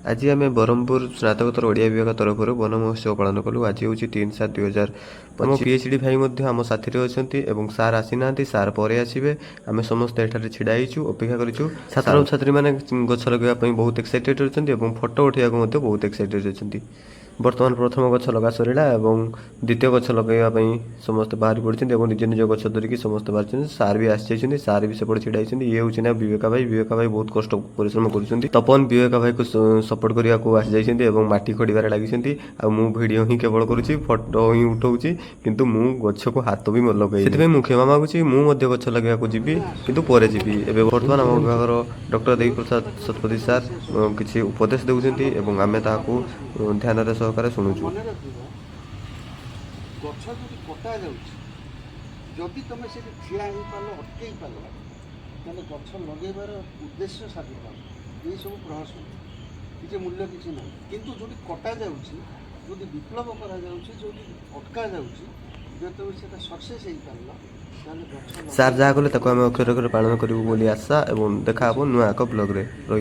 ଆଜି ଆମେ ବ୍ରହ୍ମପୁର ସ୍ନାତକୋତ୍ତର ଓଡ଼ିଆ ବିଭାଗ ତରଫରୁ ବନ ମହୋତ୍ସବ ପାଳନ କଲୁ। ଆଜି ହେଉଛି 3/7/2000। ଆମ ପିଏଚ୍ ଡି ଭାଇ ମଧ୍ୟ ଆମ ସାଥିରେ ଅଛନ୍ତି ଏବଂ ସାର୍ ଆସିନାହାନ୍ତି, ସାର୍ ପରେ ଆସିବେ। ଆମେ ସମସ୍ତେ ଏଠାରେ ଛିଡ଼ା ହେଇଛୁ, ଅପେକ୍ଷା କରିଛୁ। ଛାତ୍ରଛାତ୍ରୀମାନେ ଗଛ ଲଗାଇବା ପାଇଁ ବହୁତ ଏକ୍ସାଇଟେଡ୍ ଅଛନ୍ତି ଏବଂ ଫଟୋ ଉଠାଇବାକୁ ମଧ୍ୟ ବହୁତ ଏକ୍ସାଇଟେଡ୍ ଅଛନ୍ତି। ବର୍ତ୍ତମାନ ପ୍ରଥମ ଗଛ ଲଗା ସରିଲା ଏବଂ ଦ୍ୱିତୀୟ ଗଛ ଲଗାଇବା ପାଇଁ ସମସ୍ତେ ବାହାରି ପଡ଼ିଛନ୍ତି ଏବଂ ନିଜ ନିଜ ଗଛ ଧରିକି ସମସ୍ତେ ବାହାରିଛନ୍ତି। ସାର୍ ବି ଆସିଯାଇଛନ୍ତି, ସାର୍ ବି ସେପଟେ ଛିଡ଼ା ହେଇଛନ୍ତି। ଇଏ ହେଉଛି ନା ବିବେକା ଭାଇ। ବିବେକା ଭାଇ ବହୁତ କଷ୍ଟ ପରିଶ୍ରମ କରୁଛନ୍ତି। ତପନ ବିବେକା ଭାଇକୁ ସପୋର୍ଟ କରିବାକୁ ଆସିଯାଇଛନ୍ତି ଏବଂ ମାଟି ଖୋଳିବାରେ ଲାଗିଛନ୍ତି। ଆଉ ମୁଁ ଭିଡ଼ିଓ ହିଁ କେବଳ କରୁଛି, ଫଟୋ ହିଁ ଉଠାଉଛି, କିନ୍ତୁ ମୁଁ ଗଛକୁ ହାତ ବି ଲଗାଇ, ସେଥିପାଇଁ ମୁଁ କ୍ଷମା ମାଗୁଛି। ମୁଁ ମଧ୍ୟ ଗଛ ଲଗାଇବାକୁ ଯିବି, କିନ୍ତୁ ପରେ ଯିବି। ଏବେ ବର୍ତ୍ତମାନ ଆମ ବିଭାଗର ଡକ୍ଟର ଦେବୀ ପ୍ରସାଦ ଶତପଥୀ ସାର୍ କିଛି ଉପଦେଶ ଦେଉଛନ୍ତି ଏବଂ ଆମେ ତାହାକୁ ଧ୍ୟାନରେ ସହକାରେ ଶୁଣୁଛୁ। ମନେ ରଖିବ, ଗଛ ଯଦି କଟା ଯାଉଛି, ଯଦି ତମେ ସେଠି ଠିଆ ହେଇପାରିଲ, ଅଟକେଇ ପାରିଲ, ତାହେଲେ ଗଛ ଲଗେଇବାର ଉଦ୍ଦେଶ୍ୟ ସାଧିତ ହେବ। ଏଇସବୁ ପ୍ରହସନ, କିଛି ମୂଲ୍ୟ କିଛି ନାହିଁ। କିନ୍ତୁ ଯେଉଁଠି କଟା ଯାଉଛି, ଯେଉଁଠି ବିପ୍ଳବ କରାଯାଉଛି, ଯେଉଁଠି ଅଟକା ଯାଉଛି, ଯେତେବେଳେ ସେଟା ସକ୍ସେସ୍ ହେଇପାରିଲା, ତାହେଲେ ଗଛ ସାର୍ ଯାହା କଲେ ତାକୁ ଆମେ ଅକ୍ଷର ଅକ୍ଷର ପାଳନ କରିବୁ ବୋଲି ଆଶା ଏବଂ ଦେଖା ହେବ ନୂଆ ଏକ ବ୍ଲଗ୍ରେ ରହି।